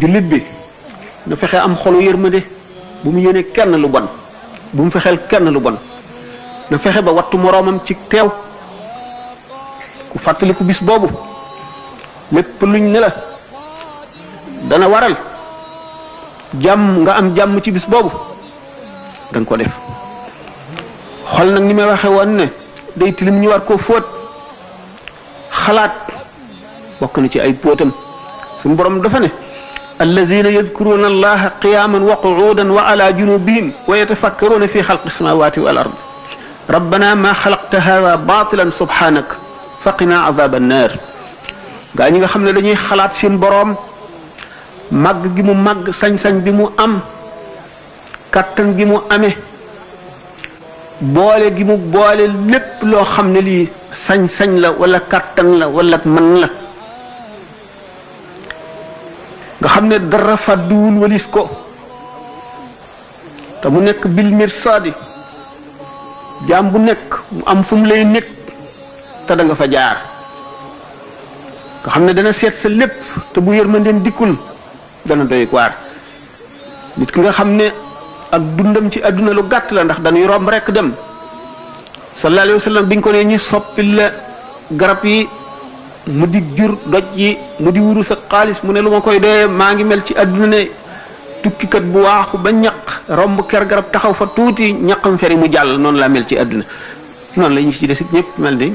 jullit bi na fexe am xolu yërmande bu mu yéene kenn lu bon bu mu fexeel kenn lu bon na fexe ba wattu moroomam ci teew ku fàttaliku bis boobu lépp luñ ne la dana waral jàmm nga am jàmm ci bis boobu danga ko def xol nag ni may waxe woon ne day tilim ñu war koo fóot xalaat bokk na ci ay póotam suñu borom dafa ne alladina yadkuruna allaha qiyaman wa qu'udan wa ala junubihim wa yatafakkaruna fi xalqi samawati wal ard rabbana ma xalaqta hada batilan subhanak faqina azab annar gaa ñi nga xam ne dañuy xalaat seen boroom màgg gi mu màgg sañ-sañ bi mu am kattan gi mu amee boole gi mu boole lépp loo xam ne lii sañ-sañ la wala kattan la wala mën la nga xam ne dara fàdduwul walis ko te mu nekk bil mirsaadi jaam bu nekk mu am fu mu lay nekk te da nga fa jaar nga xam ne dana seet sa lépp te bu yërmandeem dikkul dana doy waar nit ki nga xam ne ak dundam ci àdduna lu gàtt la ndax dañuy romb rek dem sallallahu alayhi wa sallam biñ ko ne ñi soppil la garab yi mu di jur doj yi mu di wuru sa xaalis mu ne lu ma koy doyee maa ngi mel ci àdduna ne tukkikat bu waaxu ba ñaq romb ker garab taxaw fa tuuti ñaqam feri mu jàll noonu laa mel ci àdduna noonu la ñu ci desit ñëpp mel di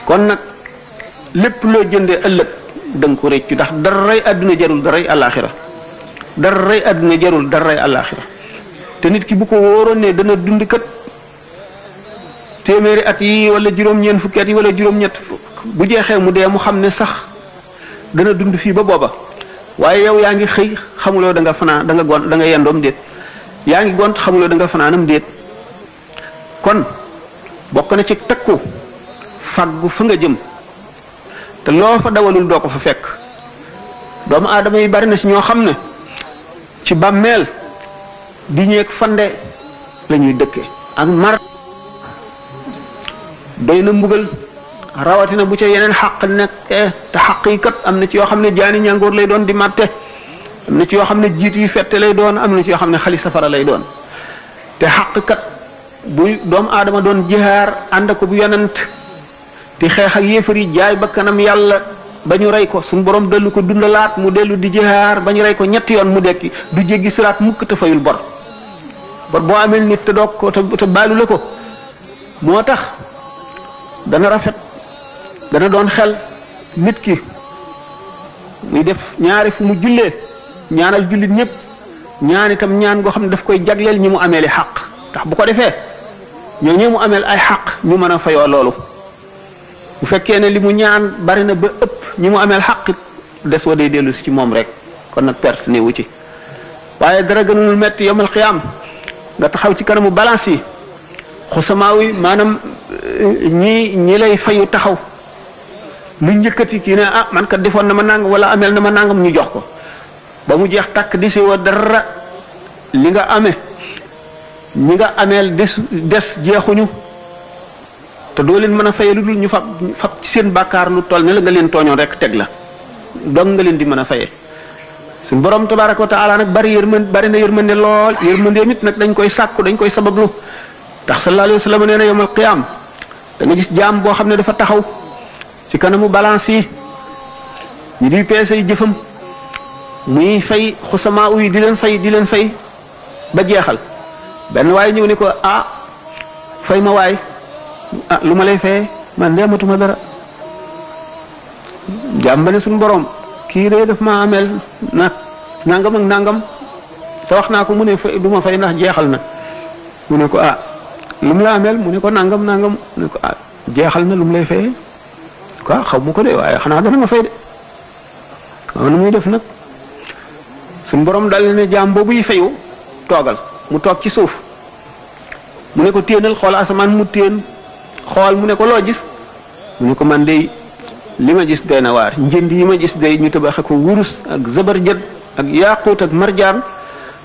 kon nag lépp loo jëndee ëllëg da nga ko réccu ndax daray àdduna jarul daray àllaaxira daray àdduna jarul daray àllaaxira te nit ki bu ko wóoroon ne dana dund kat téeméeri at yi wala juróom-ñeent fukki at yi wala juróom-ñett bu jeexee mu dee mu xam ne sax dana dund fii ba booba waaye yow yaa ngi xëy xamuloo da nga fanaan da nga gont da nga yendoom déet yaa ngi gont xamuloo da nga fanaanam déet kon bokk na ci takku faggu fa nga jëm te loo fa dawalul doo ko fa fekk doomu aadama yi bari na si ñoo xam ne ci bàmmeel di ñeeg fande la ñuy dëkke ak mar doy na mbugal rawatina bu ca yeneen xaq nekkee te xaq yi kat am na ci yoo xam ne jaani ñàngoor lay doon di màtte am na ci yoo xam ne jiit yu fette lay doon am na ci yoo xam ne xali safara lay doon te xaq kat bu doomu aadama doon jihaar ànd ko bu yonent di xeex ak yéefar yi jaay ba kanam yàlla ba ñu rey ko suñu borom dellu ko dundalaat mu dellu di jihaar ba ñu rey ko ñetti yoon mu dekki du jéggi siraat mukk te fayul bor boo amee nit te doog ko te baalu la ko moo tax dana rafet dana doon xel nit ki muy def ñaari fu mu jullee ñaanal jullit ñëpp ñaan itam ñaan goo xam ne daf koy jagleel ñi mu amee li xaq ndax bu ko defee ñoo ñi mu ameel ay xaq ñu mën a fayoo loolu bu fekkee ne li mu ñaan bari na ba ëpp ñi mu ameel xaq des wa day dellu si ci moom rek kon nag perte ne wu ci waaye dara gënul metti yomal xiyaam nga taxaw ci kanamu balance yi xusamaaw yi maanaam ñi lay fayu taxaw lu njëkkati kii ne ah man kat defoon na ma nangam wala ameel na ma nangam ñu jox ko ba mu jeex takk di si wa dara li nga amee ñi nga ameel des jeexuñu te doo leen mën a faye lu dul ñu fab ci seen bàkkaar lu toll ne la nga leen tooñoon rek teg la dong nga leen di mën a faye suñu borom tabaraka wa taala nag bari na yërmande lool yërmande nit nag dañ koy sàkku dañ koy sabablu ndax sallallahu alayhi wa sallam nee na yawmal qiyaam da nga gis jaam boo xam ne dafa taxaw ci kanamu balance yi ñu di peese yi jëfam muy fay xusamaa yi di leen fay ba jeexal benn waaye ñëw ni ko ah fay ma waay ah lu ma lay fayee man de amatuma dara jaam ba ne suñu borom kii de daf ma ameel nag nangam ak nangam te wax naa ko mu ne fay du ma fay ndax jeexal na mu ne ko ah lu mu la ameel mu ne ko nangam mu ne ko ah jeexal na lu mu lay fayee quoi xaw ma ko de waaye xanaa dana ma fay de waaw nu muy def nag suñu borom dal ne jaam boobu yi fayu toogal mu toog ci suuf mu ne ko téenal xool asamaan mu téen xool mu ne ko loo gis mu ne ko man de li ma gis doy na waar njënd yi ma gis day ñu tabaxe ko wurus ak zabarjad ak yaaquut ak marjaan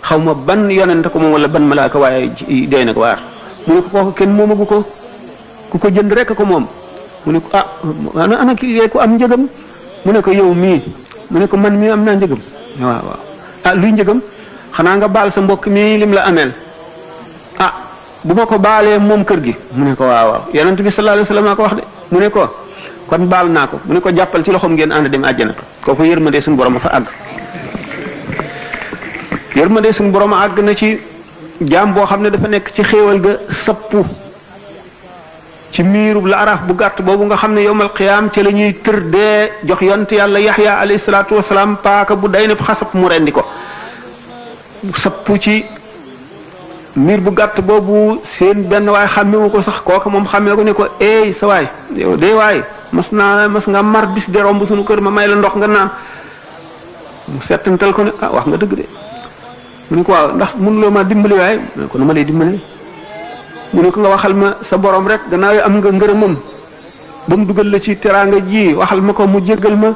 xaw ma ban yonente ko moom wala ban malaaka waaye doy na waar mu ne ko kooku kenn moomagu ko ku ko jënd rek ko moom mu ne ko ah ana kii ko am njëgam mu ne ko yow mii mu ne ko man mii am naa njëgam waaw waaw ah luy njëgam xanaa nga baal sa mbokk mii lim la ameel ah bu ma ko baalee moom kër gi mu ne ko waaw waaw yonent bi sallallahu alayhi wasallam ko wax de mu ne ko kon baal naa ko mu ne ko jàppal ci loxoom ngeen ànd dem àjjana kooku yërmande suñu borom a fa àgg yërmande suñu borom a àgg na ci jaam boo xam ne dafa nekk ci xéewal ga sappu ci miirub la araf bu gàtt boobu nga xam ne yowmal qiyaam ci la ñuy tër dee jox yont yàlla yaxya alayhi salaatu wasalaam paaka bu day ne xasab mu rendi ko sappu ci miir bu gàtt boobu seen benn waay xàmmewu ko sax kooka moom xàmmee ko ne ko eey sa waay yow de waay mas nga mar bis de romb suñu kër ma may la ndox nga naan mu settantal ko ne ah wax nga dëgg de mu ne ko waaw ndax mënuloo ma dimbali waaye mu ne ko na ma lay dimbali mu ne ko nga waxal ma sa borom rek gannaaw am nga ngërëmam ba mu dugal la ci teraanga ji waxal ma ko mu jéggal ma